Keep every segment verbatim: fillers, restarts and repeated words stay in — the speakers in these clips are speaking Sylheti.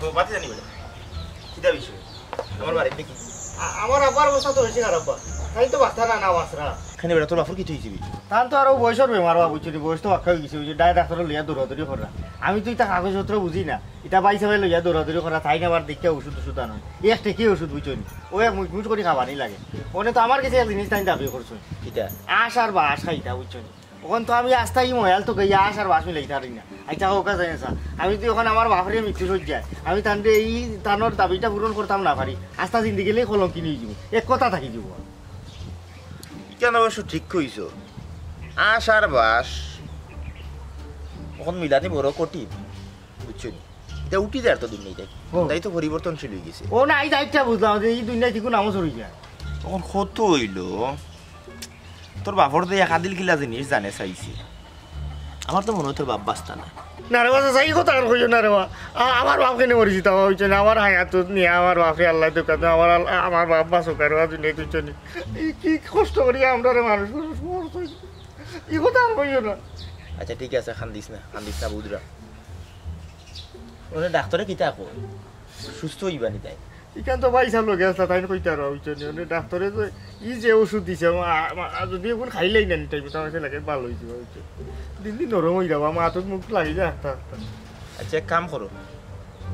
ও, বাতি জানি বেটা। কিতা বিষয়? আমার বাড়ির দেখি। আ-, আমার আব্বার অবস্থা তো বেশি খারাপ বা। তাইন তো বাঁচতা না, না বাঁচরা। কেনে বেটা, তোর বাপর কিতা অইছে? তান তো আরো বয়সর বেমার বা, বুঝছো নি? বয়স তো বাক্কা অইগেছে, ওই যে ডাই ডাক্তার লইয়া দৌড়াদৌড়ি কররা। আমি তো ইতা কাগজপত্র বুঝি না। ইতা বাইসাবে লইয়া দৌড়াদৌড়ি কররা, তাইন আবার দেখিয়া ওষুধ ওষুধ আনাইন। এক টেকি ওষুধ, বুঝছো নি? ও এক মুঠ মুঠ করি খাবানি লাগে। অনে তো আমার গেছে এক জিনিস তাইন দাবি করছইন। কিতা? আশ আর বাশ খাইতা, বুঝছো নি? অখন তো আমি আস্তা ই ময়াল তো গিয়া আশ আর বাশ মিলাইতাম পারি না। আচ্ছা, কউক্কা চাইন চাচা, আমি তো অখন আমার বাপরে মৃত্যু শয্যায়, আমি তানরে ই তানর দাবিটা পূরণ করতাম না পারি, আস্তা জিন্দেগির লাগি কলঙ্কিনী অইযিমু, এক কথা থাকি যিবো। ইখান অবশ্য ঠিক কইছো, আশ আর বাশ অখন মিলানি বড় কঠিন, বুঝছো নি? ইটা উঠি যার তো দুনিয়াটাই, ও। তাই তো পরিবর্তনশীল অইগেছে। ও না, এই দায়িত্বটা বুঝলাম যে ই দুনিয়াত ইকু নামও চড়ি যায়। অখন কত অইলো? তোর বাপর যে এক আদিল কিলা জিনিস জানে চাইছি। আমার তো মনে অয় তোর বাপ বাঁচতা না। না রে বা, চাচা, ই কথা আর কইও না রে বা। আ-, আমার বাপ কেনে মরি যিতা বা, বুঝছো নি? আমার হায়াতত নিয়া আমার বাপরে আল্লায় দেউক্কা, আমার আল-, আমার বাপ বাঁচউক্কা রে বা, দুনিয়াত, বুঝছো নি? ই কি কষ্ট করি আমরারে মানুষ, মানুষ, মানুষ, ই কথা আর কইও না। আচ্ছা, ঠিক আছে, কান্দিস না, কান্দিস না, বুঝরা। অনে ডাক্তরে কিতা কয়? সুস্থ অইবা নি তাইন? ইখান তো ভাইসাব লগে আছলা, তাইন কইতা পারবা, বুঝছো নি? অনে ডাক্তরে তো ই যে ওষুধ দিছে, আমা-, আমা-, যুদি অখন খাইলাই না নি টাইমে, তে আমার লাগে ভালা অইযিবো, বুঝছো? দিন দিন নরম অই যাইবো, আমার আতর মুখ লাগি যায় আস্তা আস্তা। আচ্ছা, এক কাম করো,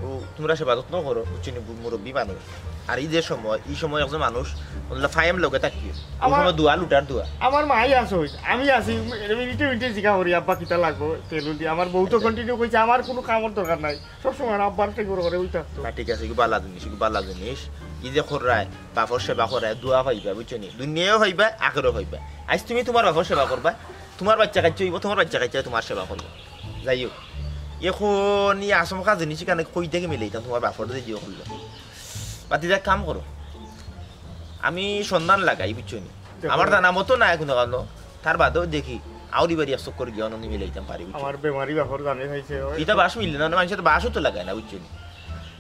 ও তুমরা সেবা যত্ন করো, বুঝছো নি? মুরব্বি মানুষ। আর ই যে সময়, ই সময় একজন মানুষ, অনলা ফাইম লগে থাকিও। ও আমার সময় দোয়া লুটার দোয়া। আমার মাই আছে, আমি আছি, মিনিটে মিনিটে জিকা করি, "আব্বা কিতা লাগবো?" তেল দি। আমার বউ তো আচ্ছা। Continue কইছে, "আমার কুনু কামর দরকার নাই।" সবসময় আব্বার ফেগর করে ওইটা তো। না, ঠিক আছে, ইগু ভালা জিনিস, ইগু ভালা জিনিস। ই যে কররায়, বাপর সেবা কররায়, দোয়া পাইবা, বুঝছো নি? দুনিয়াও পাইবা, আখেরাতও পাইবা। আইজ তুমি তুমার বাপর সেবা করবা, তুমার বাইচ্চা কাইচ্চা অইবো, তুমার বাইচ্চা কাইচ্চায় তুমার সেবা করবো। যাই হউক, অখন ই আচমকা জিনিস ইখান কই থাকি মিলাইতাম, তুমার বাপর যে জিও করলো। বাদ দিয়া এক কাম করো, আমি সন্ধান লাগাই, বুঝছো নি? দেখো। আমার জানা মতো নাই কুনু কারণে। তার বাদেও দেখি, আউরি বাড়ি এক চক্কর গিয়া অনো নি মিলাইতাম পারি, বুঝছো? আমার বেমারি বাপর জানে খাইছে, ওই ইতা বাশ মিলে না, মানষে তো বাশও তো লাগায় না, বুঝছো নি?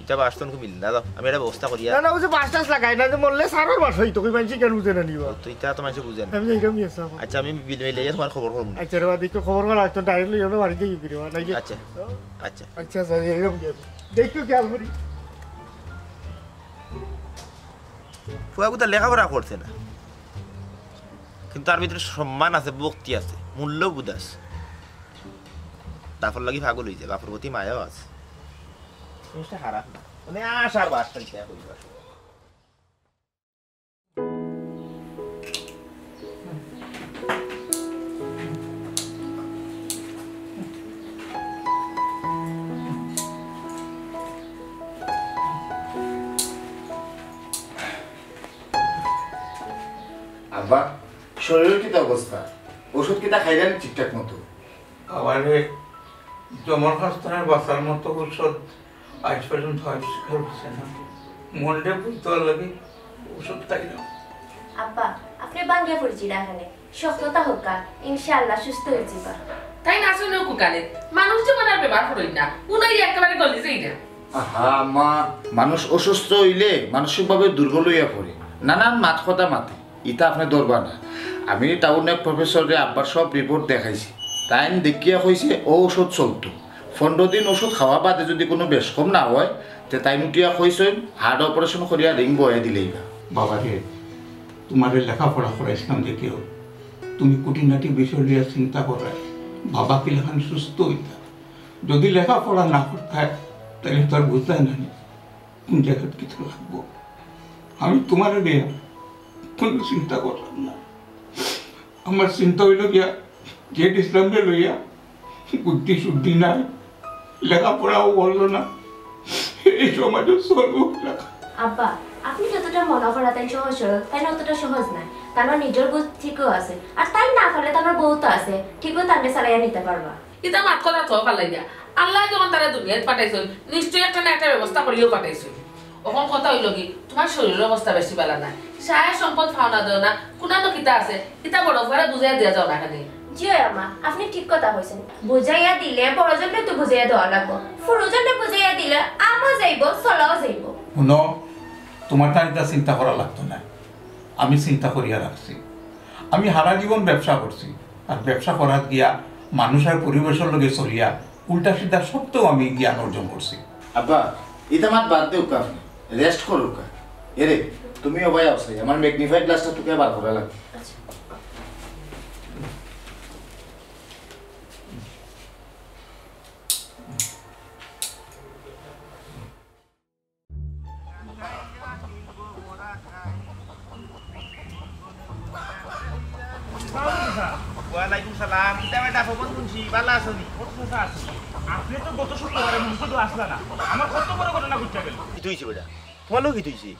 ইতা বাশ তো অনকু মিলে না, যাও, আমি একটা ব্যবস্থা করিয়া। না, না, ওই যে বাশ টাশ লাগায় না, যে মরলে সারর বাশ অইতো, কই মানষে কেনে বুঝে না নি বা? তো ইতা তো মানষে বুঝে না। আমি যাইরাম গিয়া, আচ্ছা। আচ্ছা, আমি বিল মিলাইয়া তুমার খবর করমু নি। আচ্ছা রে বা, দেখো খবর করা লাগতো, direct লইয়া আমরা বাড়িত যাই ফিরে, নাকি? আচ্ছা, আচ্ছা। আচ্ছা, যাই, যাইরাম গিয়া। দেখো খেয়াল করি। ফুয়াগুতা লেখাপড়া করছে না, কিন্তু তার ভিতরে সম্মান আছে, ভক্তি আছে, মূল্যবোধ আছে। বাপর লাগি পাগল অইযায়, বাপর প্রতি মায়াও আছে। জিনিসটা খারাপ না, মানে আশার বাসটা ইটা কইবার। আব্বা, শরীরর কিতা অবস্থা? ওষুধ কিতা খাইরায় নি ঠিকঠাক মতো? বাবারে, জমর খাস্তানের বাঁচার মতো ঔষধ আজ পর্যন্ত আবিষ্কার হইছে না। মনরে বুঝতে পারলে কি ঔষধ খাই না। আব্বা, আপনে ভাঙ্গিয়া পড়িছইন না কেনে? শক্ততা হউক্কা, ইনশাআল্লাহ সুস্থ অইযিবা। তাইন আছইন কুকালে, মানুষ যেমন আর বেমার পড়ইন না, উনাই একেবারে গলি যাইরা। আহা, আম্মা, মানুষ অসুস্থ অইলে মানসিকভাবে দুর্বল অইয়া পড়ে, নানান মাত কথা মাতে। ইতা আপনে ধরবা না। আমি টাউনে এক professorরে আব্বার সব report দেখাইছি। তাইন দেখিয়া কইছে, অউ ঔষধ চলতো। পনরো দিন ঔষধ খাওয়া বাদে যুদি কুনু বেশকম না অয়, তে তাইন উঠিয়া কইছইন, heart operation করিয়া ring বওয়াই দিলাইবা। বাবারে, তুমারে লেখাপড়া করাইছলাম দেখিয়াউ তুমি খুঁটিনাটি বিষয় লইয়া চিন্তা কররায়। বাবা কিলাখান সুস্থ অইতা। যুদি লেখাপড়া না করতায়, তাইলে তো আর বুঝতায় না নি। কুন জাগাত কিতা লাগবো। আমি তুমারে লইয়া কুনু চিন্তা করলাম না। আমার চিন্তা অইলো গিয়া, জেড ইসলামরে লইয়া, বুদ্ধি শুদ্ধি নাই, লেখাপড়াও করলো না, এই সমাজে চলবো কিলা? আব্বা, আপনে যতটা মনো করা তাইন সহজ সরল, তাইন অতটা সহজ নায়। তান নিজর বুঝ ঠিকউ আছে, আর তাইন না পারলে তান বউ তো আছে, ঠিকউ তানরে চালাইয়া নিতা পারবা। ইতা মাত কথা তো ফালাই দিয়া। আল্লায় যখন তারে দুনিয়াত পাঠাইছইন, নিশ্চয়ই একটা না একটা ব্যবস্থা করিয়াউ পাঠাইছইন। অখন কথা অইলো কি, তুমার শরীরর অবস্থা বেশি ভালা নায়। সহায় সম্পদ পাওনা দেওনা, কুনানো কিতা আছে, ইতা বড় ফুয়ারে বুঝাইয়া দিয়া যাও না কেনে। জি অয় আম্মা, আপনে ঠিক কথা কইছইন। বুঝাইয়া দিলে বড়জনরে তো বুঝাইয়া দেওয়া লাগবো। ফুরুজনরে বুঝাইয়া দিলে আমও যাইবো, চলাও যাইবো। হুনো, তুমার তার ইতা চিন্তা করা লাগতো নায়। আমি চিন্তা করিয়া রাখছি। আমি হারা জীবন ব্যবসা করছি, আর ব্যবসা করাত গিয়া মানুষ আর পরিবেশর লগে চলিয়া উল্টা সিধা সবতাউ আমি জ্ঞান অর্জন করছি। আব্বা, ইতা মাত বাদ দেউক্কা, আপনে রেস্ট করউক্কা। এরে, তুমিও ভাই আও চাই, আমার ম্যাগনিফায়ার গ্লাসটা তুকাইয়া বার করা লাগবো। ওয়ালাইকুম সালাম। কিতা বেটা, খবর হুনছি, ভালা আছো নি? ও তো চাচা আছি। আপনে তো গত শুক্রবারে মসজিদো আছলা না। আমার কত বড় ঘটনা ঘটিয়া গেল। কিতা অইছে বেটা? তুমার লগে কিতা অইছে?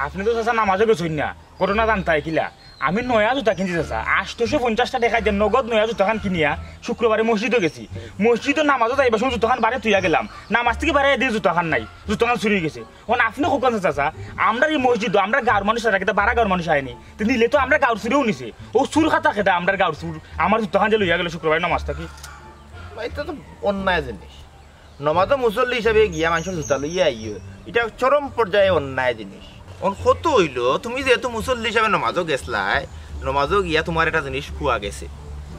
আপনে তো চাচা নামাজো গেছইন না। ঘটনা জানতায় কিলা? আমি নয়া জুতা কিনছি চাচা, আটশো পঞ্চাশটা টেকা দিয়া নগদ নয়া জুতাখান কিনিয়া শুক্রবারে মসজিদো গেছি। মসজিদো নামাজো যাইবার সময় জুতাখান বারে থইয়া গেলাম। নামাজ থাকি বারে আইয়া দেখি জুতাখান নাই, জুতাখান চুরি অই গেছে। অখন আপনে কউক্কা চাচা, আমরার ই মসজিদো, আমরার গাঁওর মানুষ আর কিতা বারা গাঁওর মানুষ আয়নি। তে নিলে তো আমরার গাঁওর চুরেউ নিছে। অউ চুর খাতা কেডা আমরার গাঁওর চুর? আমার জুতাখান যে লইয়া গেল শুক্রবারে নামাজ থাকি। ভাই, ইটা তো অন্যায় জিনিস। নমাজো মুসল্লি হিসাবে গিয়া মানষর জুতা লইয়া আইও, ইটা চরম পর্যায়ে অন্যায় জিনিস। অখন কত অইলো, তুমি যেহেতু মুসল্লি হিসাবে নমাজো গেছলায়, নমাজো গিয়া তুমার একটা জিনিস খুয়া গেছে,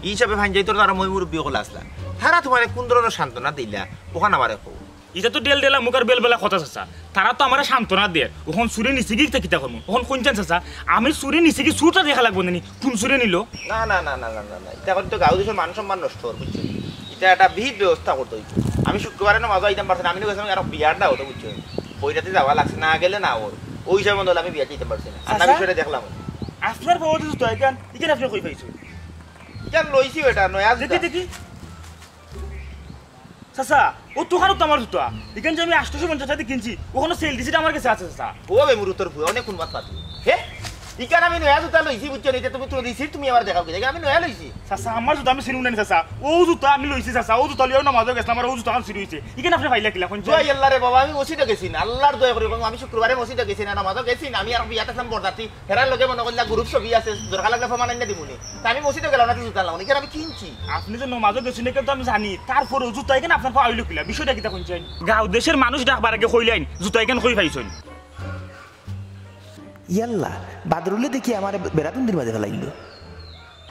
ই হিসাবে ফাইন যাইতো তারা ময় মুরব্বি অকল আছলা, তারা তুমারে কুন ধরনর সান্ত্বনা দিলা, অখান আমারে কও। ইটা তো ডেল ডেলা মুখ আর বেল বেলা কথা চাচা। তারা তো আমারে সান্ত্বনা দের। অখন চুরে নিছে গি তে কিতা করমু? অখন কইনচাইন চাচা, আমি চুরে নিছে গি চুরটা দেখা লাগবো না নি? কুন চুরে নিলো? না, না, না, না, না, না, না। ইতা করলে তো গাঁও দেশর মান সম্মান নষ্ট অর, বুঝছো নি? ইতা একটা বিহিত ব্যবস্থা করতে অইবো। আমি শুক্রবারে নমাজো আইতাম পারছি না, আমি তো গেছিলাম আর বিয়ার দাওয়াতো, বুঝছো নি? বইরাতে যাওয়া লাগছে, না গেলে না অর। অউ হিসাবে মনে অইলো আমি বিয়াত যাইতাম পারছি না। আর না চাচা? বিষয়টা দেখলাম। আপনার বউত জুতা ইখান, ইখান আপনে কই পাইছইন? ইখান লইছি বেটা, নয়া দেখি, জুতা। দেখি। চাচা, অউ তুকানো তো আমার জুতা। ইখান যে আমি আটশো পঞ্চাশ টেকা দি কিনছি, অখনো সেল রিসিট আমার গেছে আছে, চাচা। ও বেমুরুতর ফুয়া, অনে কুন মাত মাতরে? হে? ইখান আমি নয়া জুতা লইছি, বুঝছো নি? ইটা তুমি তো রিসিট তুমি আমারে দেখাও কিতা? ইখান আমি নয়া লইছি। চাচা, আমার জুতা আমি চিনমু না নি, চাচা। অউ জুতা আমি লইছি, চাচা। অউ জুতা লইয়া নমাজো গেছলাম, আর অউ জুতাখান চুরি অইছে। ইখান আপনে পাইলা কিলা, কইন চাইন? দোয়াই আল্লারে বাবা, আমি মসজিদো গেছি না। আল্লার দোয়াই করি, আমি শুক্রবারে মসজিদো গেছি না, নমাজো গেছি না। আমি আর বিয়াত আছলাম বরযাত্রী। হেরার লগে মনে করলা গ্রুপ ছবি আছে, দরকার লাগলে প্রমাণ আনিয়া দিমুনে। তা আমি মসজিদো গেলাম না, জুতা লাগাম। ইখান আমি কিনছি। আপনে যে নমাজো গেছইন, ইখান তো আমি জানি। তারপরেও জুতা ইখান আপনার পাও আইলো কিলা? বিষয়টা কিতা কইন চাইন? গাঁও দেশর মানুষ ডাকবার আগে কইলাইন, জুতা ইখান কই পাইছইন? ইয়াল্লা, বাদরুলে দেখি আমারে বেড়াতুন্দির মাঝে ফালাইলো।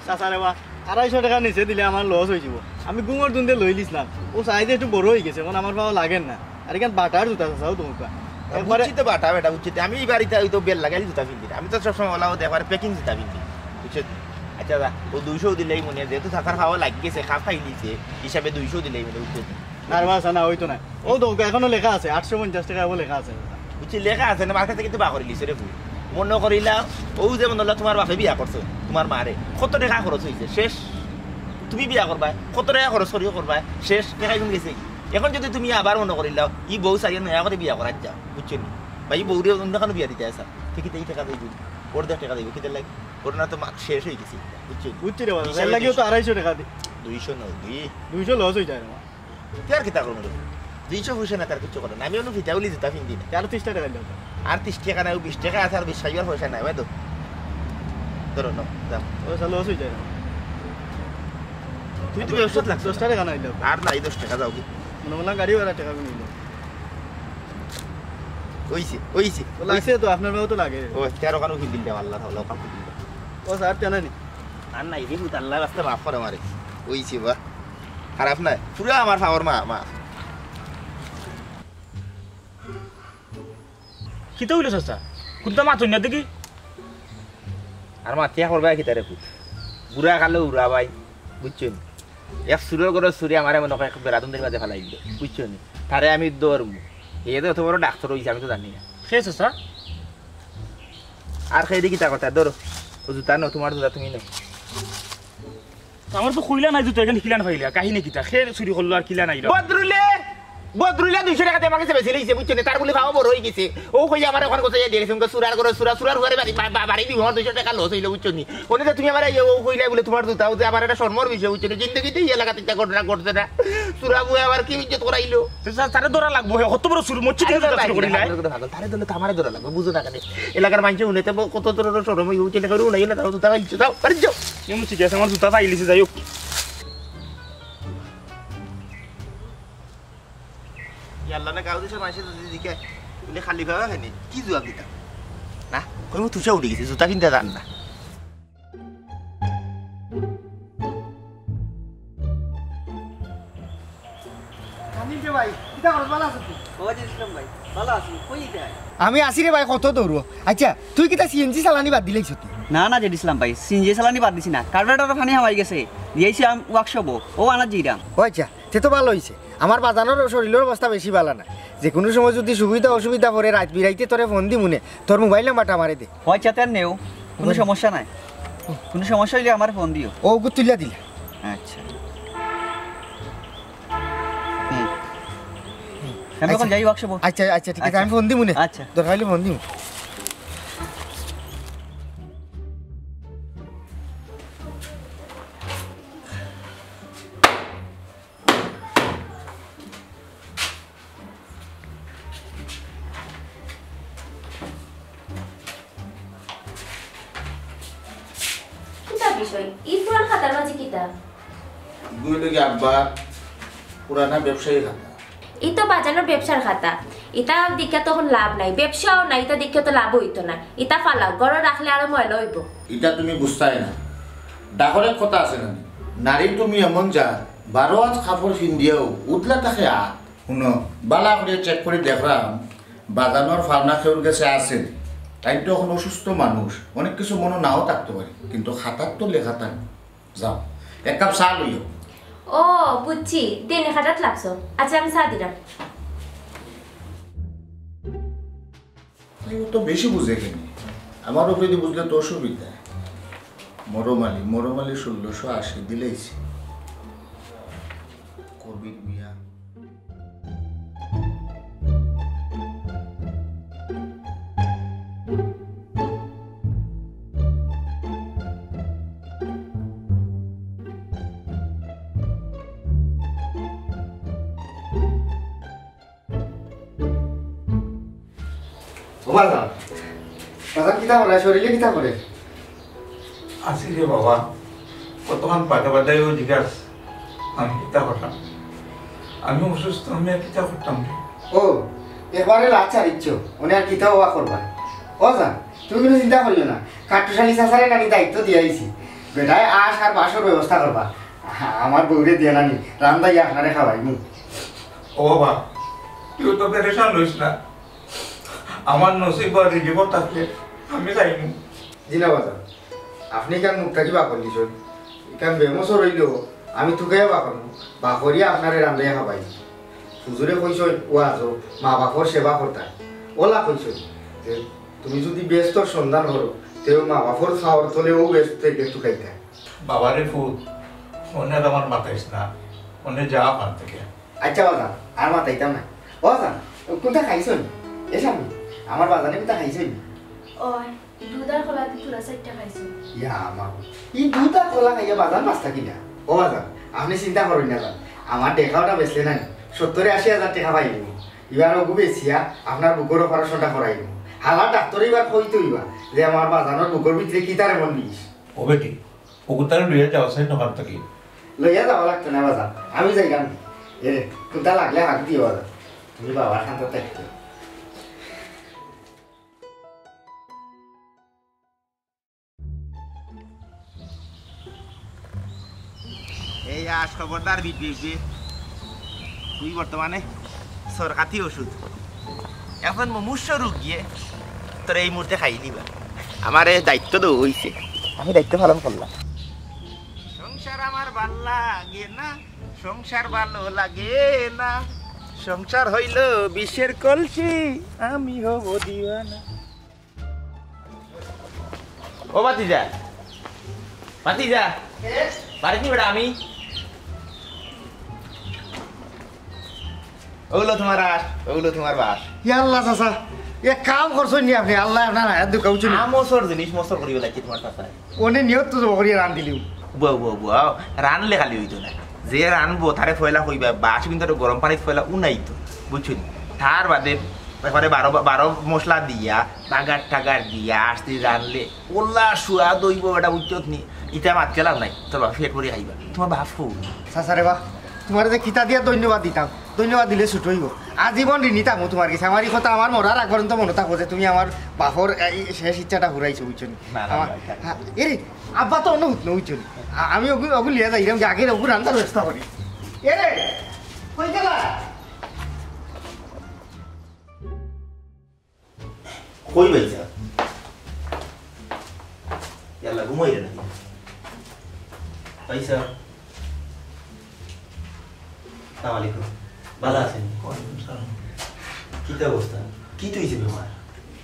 চাচা রে বা, আড়াইশো টেকা নিচে দিলে আমার লস অইযিবো। আমি ঘুমর দুন্দে লইলিছলাম, অউ সাইজে একটু বড় অইগেছে, অখন আমার পাও লাগের না। আর ইখান বাটার জুতা চাচা, অউ তুমরা। একবারে বুঝছি তো বাটা বেটা, বুঝছি তো। আমি ইবার ইতা অইতো বেল লাগাইল জুতা পিন্দি না। আমি তো সবসময় অলা অউ দেখবার প্যাকিং জুতা পিন্দি, বুঝছো? আচ্ছা দা, অউ দুইশো দিলেই মনে অয়, যেহেতু চাচার পাও লাগিগেছে, খাপ খাইলিছে, হিসাবে দুইশো দিলেই মনে অয়, বুঝছো? না রে বা, চাচা, না, অইতো নায়। অউ দেখো, এখনো লেখা আছে, আটশো পঞ্চাশ টেকা অউ লেখা আছে। বুঝছি, লেখা আছে না, মাথা থাকি তো বার করিলিছে রে ফুয়া। মনো করিলাও, অউ যে মনো অইলো তুমার বাপে বিয়া করছে, তুমার মারে, কত টেকা খরচ অইছে, শেষ। তুমি বিয়া করবায়, কত টেকা খরচ করিও করবায়, শেষ, টেকা কুন গেছে? অখন যুদি তুমি আবার মনো করিলাও, ই বউ ছাড়িয়া নয়া করি বিয়া করাত যাও, বুঝছো নি? বা ই বউরে অন্য কুনু বিয়া দিতায় চাও, তে কিতা ই টেকা যাইবো, অর্ধেক টেকা যাইবো, কিতার লাগি? ঘটনা তো মা-, শেষ অইগেছে, বুঝছো নি? বুঝছি রে বা, হিসাবে এর লাগিও তো আড়াইশো টেকা দি। দুইশো নয়, দুই। দুইশো লস অইযায় রে বা। তে আর কিতা করমু রে? দুইশো পয়সা না, তার কিচ্ছু করে না। আমি অনো ফিতা উলি জুতা পিন্দি না। তে আরো তিরিশ টেকা দিলাও। আর তিরিশ টেকা নাই, অউ বিশ টেকা আছে, আর বিশ পাইবার পয়সা নাই, বুঝছো? ধরো, নাও, যাও। অউ চাচা, লস অইযায় না। তুমি তো ব্যবসাত লাগছো। দশ টেকা নাই দিলাও। আর নাই, দশ টেকা যাও গি। মনে অইলো গাড়ি ভাড়া টেকা নিলো। অইছে, অইছে, অউ লাগছে অইছে। তো, আপনার পাও তো লাগে। অউ তেরো খানো কিন দিল দে, আল্লার হাওলা, অখান কিন দিল দে। অউ চাচা, আর তেনা নি? আর নাই, দেখুন, আল্লার রাস্তায় মাফ করো আমারে। অইছে বা। খারাপ নায়, পুরা আমার পাওর মা, মা। কিতা অইলো চাচা? কুন্তা মাতইন না দেখি। আর মাতিয়া করবায় কিতারে পুত? বুড়া কালো উড়া ভাই, বুঝছো নি? এক চুরর ঘরর চুরে আমারে মনো কয় এক বেড়াতুন্দির মাঝে ফালাই দিলো, বুঝছো নি? তারে আমি ধরমু। হে যে অত বড় ডাক্তর অইছে, আমি তো জানি না। কে চাচা? আর কে দি কিতা কথা, ধরো। অউ জুতা নেও, তুমার জুতা তুমি নেও। তে আমার তো খুলা নাই জুতা, ইখান কিলা ফাইলা, কাহিনী কিতা? কে চুরি করলো আর কিলা নাই রে? বদরুলে, বদরুলে দুইশো টেকা দি আমার গেছে বেচিলাইছে, বুঝছো নি? তার বুলি পাও বড় অইগেছে। অউ কইয়া আমারে অখান গছাইয়া দিয়া গেছে, উনকা চুরার ঘরর চুরা, চুরার ঘরে বাড়ি, বা-, বা-, বাড়ি দিব, আমার দুইশো টেকা লস অইলো, বুঝছো নি? অনে যে তুমি আমারে ইয়ে, অউ কইলায় বুলি তুমার জুতা, অউ যে আমার একটা শরমর বিষয়, বুঝছো নি? জিন্দেগিতে ইয়া লাগাত ইতা ঘটনা ঘটছে না। চুরা বুয়া আবার কি ইজ্জত করাইলো? তে স্যার, তারে ধরা লাগবো, হে কত বড় চুর, মসজিদে আরে জুতা ধরা চুরি করিলায়। পাগল, পাগল, তারে ধরলে তো আমারে ধরা লাগবো, বুঝো না কেনে? এলাকার মানষে হুনে তে ব-, কত ধরনর শরম অইবো, বুঝছো নি? কেউ নাই না, তাও জুতা পাইছো, যাও, বাড়ি যাও। এমন ঠিক আছে, আমার জুতা পাইলিছে, যাই অউক। ইয়াল্লা না, গাঁও দেশর মানষে যুদি জিকায়, বুলে খালি পাওয়া খাইনি, কি জুয়াব দিতাম? না, কইমু তুষা উঠি গেছে, জুতা পিন্দা জান না। খালি যে ভাই, কিতা ভালো আছো তুই? ও জেড ইসলাম ভাই, ভালো আছি। কই যাইতে হয়? আমি আছি রে ভাই, কত দৌড়ো। আচ্ছা, তুই কিতা সিএনজি চালানি বাদ দিলাইছস তুই? না, না জেড ইসলাম ভাই, সিএনজি চালানি বাদ দিছি না। কার্বোরেটরো পানি হামাই গেছে, দিয়াইছি আমি ওয়ার্কশপো, ও আনাত যাইরাম। ও আচ্ছা, তে তো ভালা অইছে। আমার বাজানর শরীলর অবস্থা বেশি ভালা না। যে কুনু সময় যুদি সুবিধা অসুবিধা পড়ে, রাইত বিরাইতে তোরে ফোন দিমুনে, তোর মোবাইল নাম্বারটা আমারে দে। ও আচ্ছা, তে নেও, কুনু সমস্যা নাই। কুনু সমস্যা অইলে আমারে ফোন দিও। ও, ওগু তুলিয়া দিলা। আচ্ছা। হুম। আমি অখন আচ্ছা। যাই ওয়ার্কশপো। আচ্ছা, আচ্ছা, ঠিক আছে, আচ্ছা। আমি ফোন দিমুনে। আচ্ছা। দরকার অইলে ফোন দিমু। কিতা বিষয়? ই পুরান খাতার মাঝে কিতা? ইগু অইলো গি আব্বা, পুরানা ব্যবসায়ী খাতা। ই তো বাজানর ব্যবসার খাতা। ইতা দেখিয়া তো অখন লাভ নাই, ব্যবসাও নাই, ইতা দেখিয়া তো লাভ অইতো না। ইতা ফালাও, ঘরো রাখলে আরো ময়লা অইবো। ইতা তুমি বুঝতায় না। ডাকর এক কথা আছে না নি? নারী তুমি এমন জাত, বারো আত কাপড় ফিন্দিয়াও উদলা থাকে আত। হুনো, বালা করিয়া চেক করি দেখরাম, বাজানর পাওনা কেউর গেছে আছে নি। তাইন তো অখন অসুস্থ মানুষ, অনেক কিছু মনো নাও থাকতো পারে, কিন্তু খাতাত তো লেখা থাকবো। যাও, এক কাপ চা লইও। ও, বুঝছি, দিনে খাটাত লাগছো। আচ্ছা, আমি চা দিরাম। তাই অত বেশি বুঝে কেনে? আমার উপরেদি বুঝলে তো অসুবিধা। মরম আলী, মরম আলী ষোলোশো আশি দিলাইছি। কবির মিয়া। ও বাজান, বাজান কিতা করে? শরীলে কিতা করে? আছি রে বাবা, কতখান বাদে বাদে ও জিজ্ঞাস, আমি কিতা করতাম? আমি অসুস্থ, আমি আর কিতা করতাম রে? ও, একবারে লাচার ইচ্ছো, উনি আর কিতা ওবা করবা? ও জান, তুমি কুনু চিন্তা করিও না, কাট্টুশালী চাচারে নানি দায়িত্ব দিয়াইছি, বেটায় আশ আর বাসর ব্যবস্থা করবা। আমার বউরে দিয়া নানি রান্দাইয়া আপনারে খাওয়াইমু। ও বাবা, তুই তো পেরেশান হইস না, আমার নসিব আর রিজিকও থাকলে আমি যাইমু। জি না বাজান, আপনে ইখান মুখ থাকি বার করিলিছইন, ইখান বেমসর অইলেও আমি তুকাইয়া বার করমু, বার করিয়া আপনারে রান্দাইয়া খাওয়াইমু। হুজুরে কইছইন ওয়াজো মা বাপর সেবা করতা, অলা কইছইন যে তুমি যুদি বেহেস্তর সন্ধান করো, তেউ মা বাপর ছাওর তলে অউ বেহেস্ত থাকি তুকাইতা। বাবারে পুত, অনে আর আমার মাতাইস না, অনে যা অখান থাকি। আচ্ছা বাজান, আর মাতাইতাম না। ও বাজান, কুনতা খাইছইন? এ স্বামী, আমার বাজানে কুনতা খাইছইন? ওই, দুধ আর কলা দি তুরা চাইরটা খাইছইন। ইয়া মা, ই দুধ আর কলা খাইয়া বাজান বাঁচতা কিলা? ও বাজান, আপনে চিন্তা করইন না জান, আমার দেখাওটা বেচলে না নি, সত্তরে আশি হাজার টেকা পাইলিমু। ইবার অগু বেচিয়া আপনার বুকর অপারেশনটা করাইমু। হালা ডাক্তরে ইবার কইতো অইবা যে আমার বাজানর বুকর ভিতরে কিতার এমন বিষ। ও বেটি, অগুতারে লইয়া যাওয়া চাই দোকান থাকি। লইয়া যাওয়া লাগতো না বাজান, আমি যাইরাম। এরে, কুনতা লাগলে হাক দিও বাজান। তুমি বাবার কান্দাত থাকতে। এই আশ খবরদার বিপি বিপি। তুই বর্তমানে সরকাতি ওষুধ। এখন মুমূর্ষ রোগীয়ে তোর এই মুহূর্তে খাইলিবা। আমারে দায়িত্ব দেওয়া অইছে, আমি দায়িত্ব পালন করলাম। সংসার আমার ভালা লাগে না, সংসার ভালো লাগে না, সংসার হইল বিষের কলসি, আমি হব দিওয়ানা। ও ভাতিজা, ভাতিজা, বাড়িত নি বেটা আমি? অগুলো তুমার আশ, অগুলো তুমার বাশ। ইয়া আল্লাহ চাচা, এক কাম করছইন নি আপনে? আল্লায় আপনার হায়াত দেউক্কা, বুঝছইন নি? আমসর জিনিস মসর করিও লাগি তুমার চাচায়। অনে নিয়ত তো জবর করিয়া রান্দিলিও। বুয়া, বুয়া, বুয়া, রানলে খালি অইতো না। যে রানবো তারে পয়লা কইবা, বাশ কিন্তু একটু গরম পানিত পয়লা উনাইতো, বুঝছইন নি? তার বাদে একবারে বারো, বারো মশলা দিয়া, বাগার টাগার দিয়া, আস্তে রানলে অলা সুয়াদ অইবো, ইটা বুঝছত নি? ইটা মাতিয়া লাভ নাই, তোর বাপে পেট ভরি খাইবা। তুমার বাপ কই? চাচা রে বা, তুমারে যে কিতা দিয়া ধন্যবাদ দিতাম, ধন্যবাদ দিলে ছুটো অইবো। আজীবন ঋণী থাকমু তুমার গেছে। আমার ই কথা আমার মরার আগ পর্যন্ত মনো থাকবো যে তুমি আমার বাপর এই শেষ ইচ্ছাটা পুরাইছো, বুঝছো নি? না, না, আমার, না, না। হ্যাঁ, এরে, আব্বা তো অনো হুতনো, বুঝছো নি? আ-, আমি অগু, অগু লিয়া যাইরাম, আগে অগু রান্দার ব্যবস্থা করি। এরে, কই গেলা? কই ভাইসাব? ইয়াল্লা, ঘুমাইরা নাকি? ভাইসাব, সালাম আলাইকুম। ভালা আছইন? ওয়ালাইকুম সালাম। কিতা অবস্থা? কিতা অইছে বেমার?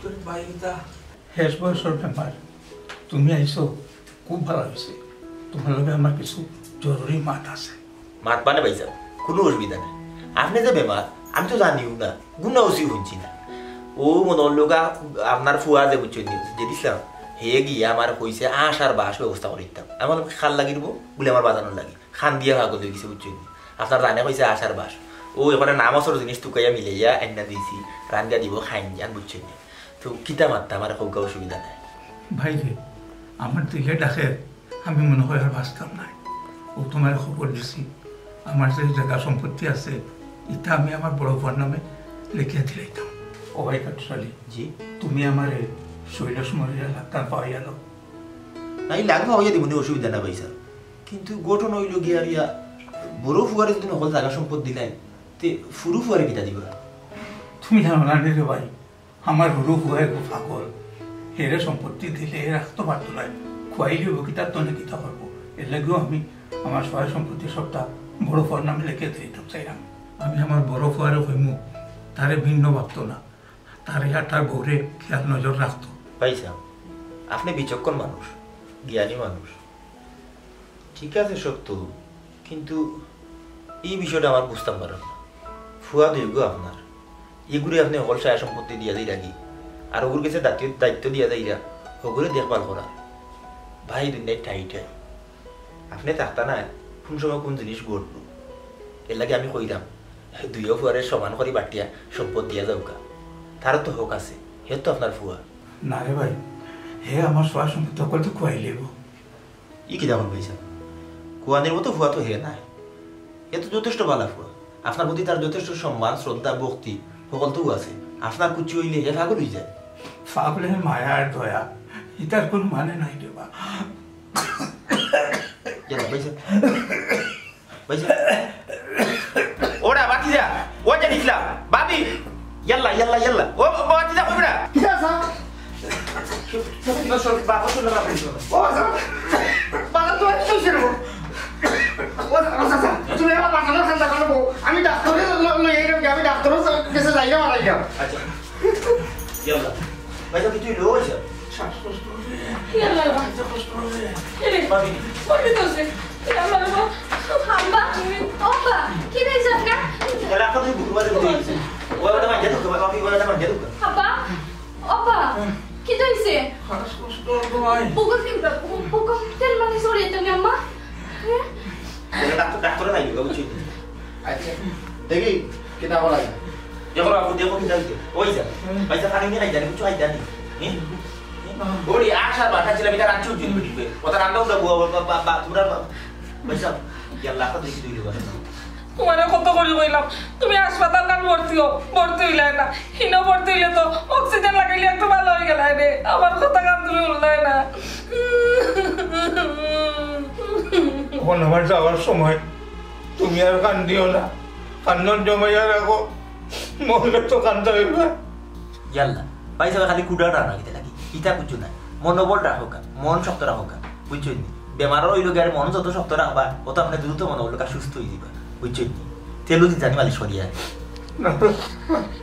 তোর ভাই ইতা শেষ বয়সর বেমার। তুমি আইছো, খুব ভালা অইছে। তুমার লগে আমার কিছু জরুরি মাত আছে। মাত মানে ভাইসাব, কুনু অসুবিধা নাই। আপনে যে বেমার, আমি তো জানিও না, গুনা উচিও হুনছি না। অউ মনো অইলো গি আপনার ফুয়া যে বুঝছইন নি, যে দিছলাম, হে গিয়া আমারে কইছে আঁশ আর বাঁশ ব্যবস্থা করি দিতাম। আমি বললাম, "কার লাগি রে বা?" বুলে, "আমার বাজানোর লাগি।" কান্দিয়া পাগল অইগেছে, বুঝছইন নি। আপনার জানে কইছে আঁশ আর বাঁশ। অউ এখানো নাম অসর জিনিস তুকাইয়া মিলাইয়া আইনা দিছি, রান্দিয়া দিবো, খাইন যান, বুঝছইন নি। তো কিতা মাততা, আমারে কউক্কা, অসুবিধা নাই। ভাইরে, আমার দিলে ডাকে, আমি মনো কয় আর বাঁচতাম নায়। অউ তুমারে খবর দিছি, আমার যে জাগা সম্পত্তি আছে, ইতা আমি আমার বড় ফুয়ার নামে লেখিয়া দিলাইতাম। ও ভাই কাটুশ আলী, জি। তুমি আমারে শৈলেশ মরিয়া লাখান পাওয়াইয়া লও। না, ই লাখান পাওয়াইয়া দিমু নে, অসুবিধা না ভাইসাব। কিন্তু ঘটনা অইলো গিয়া, বড় ফুয়ারে যুদি হকল জাগা সম্পদ দিলাইন, তে হুরু ফুয়ারে কিতা দিবা? তুমি জানো না রে ভাই, আমার হুরু ফুয়া এগু পাগল। হেরে সম্পত্তি দিলে হে রাখতো পারতো নায়। খুয়াইলিবো কিতা, তনে কিতা করবো? এরলাগিউ আমি আমার সহায় সম্পত্তি সবটা বড় ফুয়ার নামে লেখিয়া দিতাম চাইরাম। আমি আমার বড় ফুয়ারে কইমু, তারে ভিন্ন ভাবতো না, তারে আর তার বউরে খেয়াল নজর রাখতো। ভাইসাব, আপনে বিচক্ষণ মানুষ, জ্ঞানী মানুষ, ঠিক আছে সব তো, কিন্তু ই বিষয়টা আমার বুঝতাম পারলাম না। ফুয়া দুইগু আপনার, ইগুরে আপনে হকল সহায় সম্পত্তি দিয়া যাইরা গি, আর অগুর গেছে দায়িত্ব, দায়িত্ব দিয়া যাইরা, হগুরে দেখভাল করার। ভাই দুনিয়াত ঠাই ঠাই, আপনে থাকতা নায়, কুন সময় কুন জিনিস ঘটবো। এরলাগি আমি কইরাম, দুইও ফুয়ারে সমান করি বাটিয়া সম্পদ দিয়া যাউক্কা। তারও তো হক আছে, হে তো আপনার ফুয়া। না রে ভাই, হে আমার সহায় সম্পত্তি হকল তো খুয়াইলিবো। ই কিতা কইন ভাইসাব? খুয়ানির মতো ফুয়া তো হে নায়। হে তো যথেষ্ট ভালা ফুয়া। আপনার প্রতি তার যথেষ্ট সম্মান, শ্রদ্ধা, ভক্তি হকল তো আছে। আপনার কুচ্ছু অইলে হে পাগল অইযায়। পাগলের মায়া আর দয়া, ইতার কুনু মানে নাই রে বা। ইয়াল্লা, ভাইসাব। ভাইসাব। ওরা, ভাতিজা। ওই যে নিছিলাম। ভাবি। ইয়াল্লা, ইয়াল্লা, ইয়াল্লা। ও, ও, ভাতিজা, কই বেটা? কিতা, স্যার? বাবা, শুনলাম আপনি। ও, স্যার। বাবা, তো একটু ছিল। ও, স্যার, ও, স্যার, স্যার, তুমি আমার বাঁচানোর চিন্তা করো। আমি ডাক্তারের ল-, ল-, লইয়া গেলাম, আমি ডাক্তারের গেছে যাইয়া মারা গেলাম। আচ্ছা। ইয়াল্লা। ভাইসাব, কিছু হইলো, ওই স্যার। শ্বাসকষ্ট হবে। ইয়াল্লা। শ্বাসকষ্ট হবে। এরে, ভাবি। ওর ভিতরে আছে। ইয়াল্লা রে বাবা। আব্বা, আব্বা, কি হয়েছে আপনার? এরা এখন তুই বুঝতে পারবি। ওই ওটা মাঝে ঢুকে, ভাবি, ওই ওটা মাঝে ঢুকে। আব্বা, আব্বা, কি হয়েছে? শ্বাসকষ্ট হবে ভাই। বুকে ফিরবে, বুকে তেল মানে সরিয়ে তুমি আম্মা। হ্যাঁ? ডাক্তার, ডাক্তারে নাই, বুঝছি। আচ্ছা, দেখি, কিতা করা যায়? দেখো বাবু, দেখো কিতা হইছে। ওই যা। হুম। ভাইসাব, পানি নিয়া খাইতা নি, কিছু খাইতা নি। হুম? ওরে, আশা বাটা ছিল, এটা রাখছি উঠি দিবে। ওটা রান্না উঠা বুয়া, বা, বা, বা, তোমরা বা-, ভাইসাব, ইয়াল্লা, দেখি তুই দিবা। তোমারে কত করি কইলাম, তুমি হাসপাতাল না ভর্তি হও, ভর্তি হইলায় না। হিনো ভর্তি হইলে তো অক্সিজেন লাগাইলে একটু ভালা অইগেলায় রে। আমার কথা কান তুমি হুনলায় না। অখন আমার যাওয়ার সময়, তুমি আর কান্দিও না, কান্দন জমাইয়া রাখো, মরলে তো কান্দা অইবা। ইয়াল্লা, ভাইসাবে খালি কুড়া টানা কিতা লাগি, ইতা কিচ্ছু নাই। মনোবল রাখউক্কা, মন শক্ত রাখউক্কা, বুঝছইন নি? বেমারর অইলো গিয়া মন যত শক্ত রাখবা, অত আপনে দ্রুত মনে অইলো গিয়া সুস্থ অইযিবা, বুঝছইন নি? তেলও দিতা নি মালিশ করিয়া। না।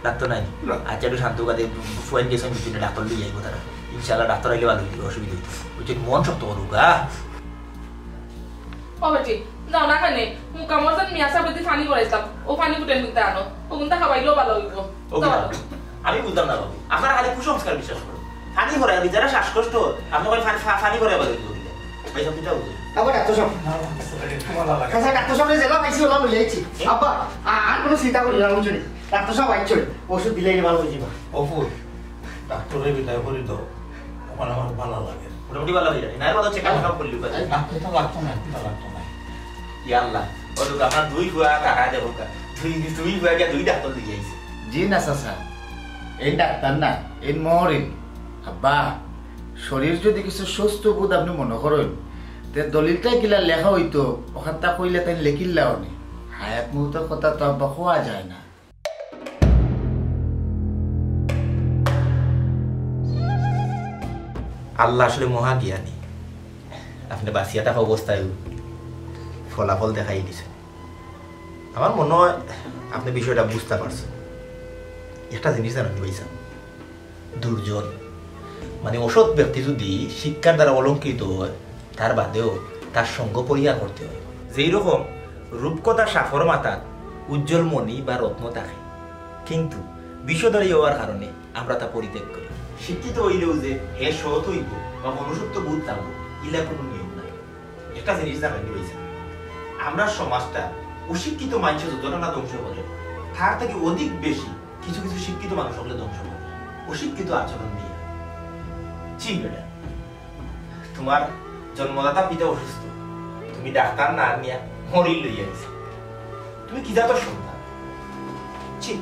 ডাক্তার নাই নি? না। আচ্ছা, একটু শান্ত অউক্কা, ফুয়াইন গেছইন বুঝছইন নি, ডাক্তার লইয়া আইবো তারা। ইনশাআল্লাহ ডাক্তার আইলে ভালা অইযিবো, অসুবিধা অইতো। বুঝছইন, মন শক্ত করউক্কা। ও বেটি, যাও না কেনে, মুকামর যেন মিয়া সাবরে দি পানি ভরাইছলাম, অউ পানি ফুটাইন কিন্তু আনো, অগুনতা খাবাইলেও ভালা অইবো। ও যাও। আমি বুঝলাম না বাবু, আপনারা খালি কুসংস্কার বিশ্বাস করইন। পানি ভরাইয়া দি যারা শ্বাসকষ্ট, আপনে কইন পানি, পা-, পানি ভরাইয়া ভালা অইবো। ভাইসাব, কিতা বুঝলেন? আবার ডাক্তার সাব। আচ্ছা, ডাক্তার সাবরে যেলা পাইছি, অলা লইয়া আইছি। আব্বা, আ-, আর কুনু চিন্তা করিও না, বুঝছো নি? ডাক্তার সাব আইছইন, অষুধ দিলে ভালা অইযিবা। অপু, ডাক্তাররে বিদায় করি দেও, অখন আমার ভালা লাগে। মোটামুটি ভালা অইযায়। না, ভালা check up করলি, ভাই। না, কিতা লাগতো না, কিতা লাগতো না। ইয়া আল্লাহ, ও লোক, আপনার দুই ফুয়া তারা দেখউক্কা। দুই, দুই ফুয়া গিয়া দুই ডাক্তার লইয়া আইছে। জি না, চাচা, এইন ডাক্তার না, এইন মহরিন। আব্বা, শরীর যুদি কিছু সুস্থ বোধ আপনে মনো করইন, তে দলিলটা কিলা লেখা অইতো, অখানতা কইলে তাইন লেখিলা অনে। হায়াত মুহূর্তর কথা তো আব্বা কওয়া যায় না। আল্লাহ আসলে মহা জ্ঞানী। আপনে বাঁচিয়া থাকা অবস্থায় ফলাফল দেখাই দিছে। আমার মনে হয় আপনে বিষয়টা বুঝতা পারছইন। একটা জিনিস জানইন ভাইসাব, দুর্জন মানে অসৎ ব্যক্তি যদি শিক্ষার দ্বারা অলঙ্কৃত হয়, তার বাদেও তার সঙ্গ পরিহার করতে হয়। যেই রকম রূপকথা সাফর মাথাত উজ্জ্বল মণি বা রত্ন থাকে, কিন্তু বিষধর হওয়ার কারণে আমরা তা পরিত্যাগ করি। শিক্ষিত হইলেও যে হে সৎ হইব বা মনুষ্যত্ব বোধ থাকবো, ইলা কোনো নিয়ম নাই। একটা জিনিস জানইন ভাইসাব, আমরা সমাজটা অশিক্ষিত মানুষে যতটা না ধ্বংস করে, তার থেকে অধিক বেশি কিছু কিছু শিক্ষিত মানুষ হকলে ধ্বংস করে অশিক্ষিত আচরণ দিয়া। ছি বেটা, তোমার জন্মদাতা পিতা অসুস্থ, তুমি ডাক্তার না নিয়া মরিল লইয়া আইছো। তুমি কি জাতর সন্তান? ছি।